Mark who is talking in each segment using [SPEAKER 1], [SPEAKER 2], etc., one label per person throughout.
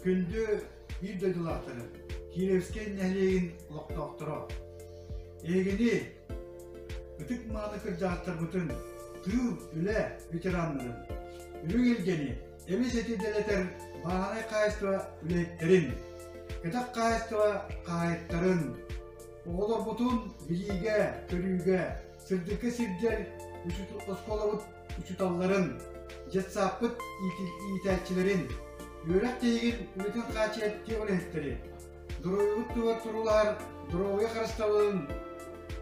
[SPEAKER 1] Күндү биир дойдулаахтарым, Кировскай нэһилиэгин олохтоохторо! Эһигини, ытык-мааны кырдьаҕастарбытын, тыыл, үлэ ветераннарын, үрүҥ илгэни, эмис эти дэлэтэр бааһынай хаһаайыстыба үлэһиттэрин, кэтэх хаһаайыстыба хаһаайыттарын, оҕолорбутун билиигэ, көрүүгэ, сырдыкка сирдэр оскуолабыт учууталларын, детсааппыт иитээччилэрин, үөрэх тиһигин үлэтин хааччыйар үлэһиттэри, доруобуйабыт туһугар туруулаһар доруобуйа харыстабылын,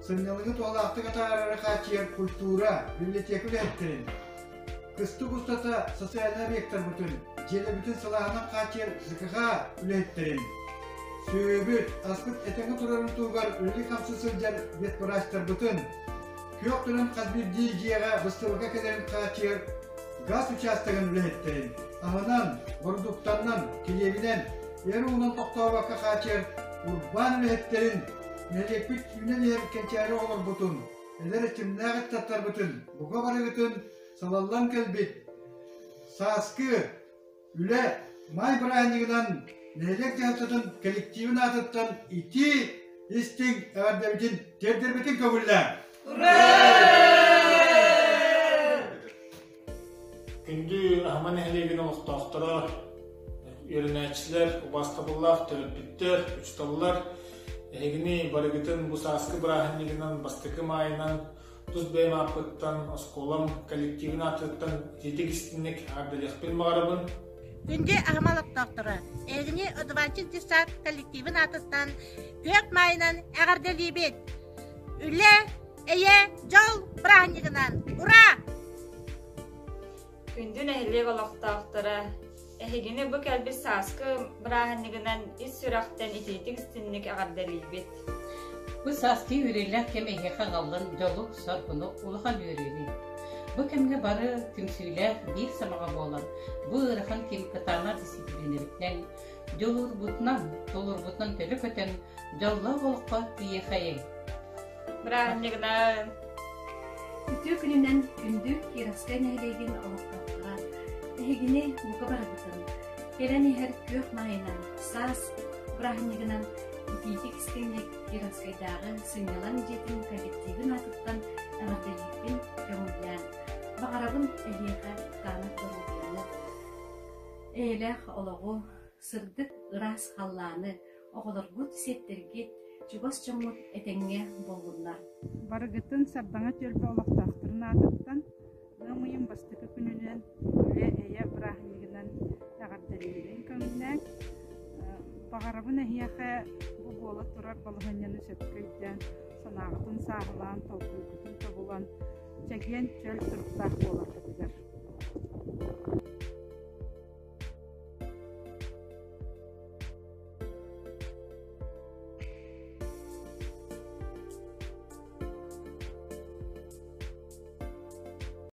[SPEAKER 1] сынньалаҥы туһалаахтык атаарары хааччыйар культура, библиотека үлэһиттэрин, кыстык устата социальнай объектарбытын, дьиэлэрбитин сылааһынан хааччыйар ЖКХ үлэһиттэрин, сүөһүбүт, аспыт этэҥҥэ турарын туһугар үлэлии-хамсыы сылдьар ветврачтарбытын, Күөх төлөн хас биирдии дьиэҕэ быстыбакка кэлэрин хааччыйар газ учаастагын үлэһиттэрин аһынан, бородууктанан, килиэбинэн, эр уунан тохтообокко хааччыйар урбаан үлэһиттэрин, нэһилиэкпит үүнэн иһэр кэнчээри оҕолорбутун, эдэр эрчимнээх ыччаттарбытын бука барыгытын салаллан кэлбит сааскы Үлэ маай бырааһынньыгынан нэһилиэк дьаһалтатын коллективын аатыттан итии истиҥ эҕэрдэбитин тиэрдэрбитин көҥүллээҥ!
[SPEAKER 2] Күндү Аһыма нэһилиэгин олохтоохторо, үөрэнээччилэр, убаастабыллаах төрөппүттэр, учууталлар, эһигини барыгытын бу сааскы бырааһынньыгынан бастакы маайынан Тус бэйэм ааппыттан, оскуолам коллективын аатыттан итиитик истинник эҕэрдэлиэхпин баҕарабын.
[SPEAKER 3] Күндү аһыма олохтоохторо, эһигини Одуванчик детсад коллективын аатыттан күөх маайынан эҕэрдэлиибит! Үлэ, эйэ, дьол бырааһынньыгынан! Ура!
[SPEAKER 4] Күндү нэһилиэк олохтоохторо, эһигини бу кэлбит сааскы бырааһынньыгынан ис сүрэхтэн итиитик-истинник эҕэрдэлиибит.
[SPEAKER 5] Бу сааскы үөрүүлээх кэм эһиэхэ аҕаллын дьолу-соргуну, улахан үөрүүнү. Бу кэмҥэ бары түмсүүлээх биир сомоҕо буолан, бу ыарахан кэм кытаанах дисциплинэбитинэн, дьулуурбутунан, тулуурбутунан төлө көтөн, дьоллоох олоххо тиийиэхэйиҥ!
[SPEAKER 4] Бырааһынньыгынан!
[SPEAKER 6] Үтүө күнүнэн күндү Кировскай нэһилиэгин олохтоохторо! Эһигини бука барыбытын кэлэн иһэр күөх маайынан, саас бырааһынньыгынан итиитик истиҥник Кировскайдааҕы сынньалаҥ дьиэтин коллективын аатыттан эҕэрдэлиирбин көҥүллээн, баҕарабын эһиэхэ кытаанах доруобуйаны, эйэлээх олоҕу, сырдык ыраас халлааны, оҕолоргут, сиэттэргит, чугас дьоҥҥут этэҥҥэ буоллуннар.
[SPEAKER 7] Барыгытын Сардаҥа түөлбэ олохтоохторун аатыттан ыам ыйын бастакы күнүнэн үлэ эйэ бырааһынньыгынан эҕэрдэлиибин көҥүллээҥ. Баҕарабын эһиэхэ бу буола турар балаһыанньаны сөпкө өйдөөн, санааҕытын сааһылаан, толкуйгутун тобулан, чэгиэн чөл туруктаах буоларгытыгар.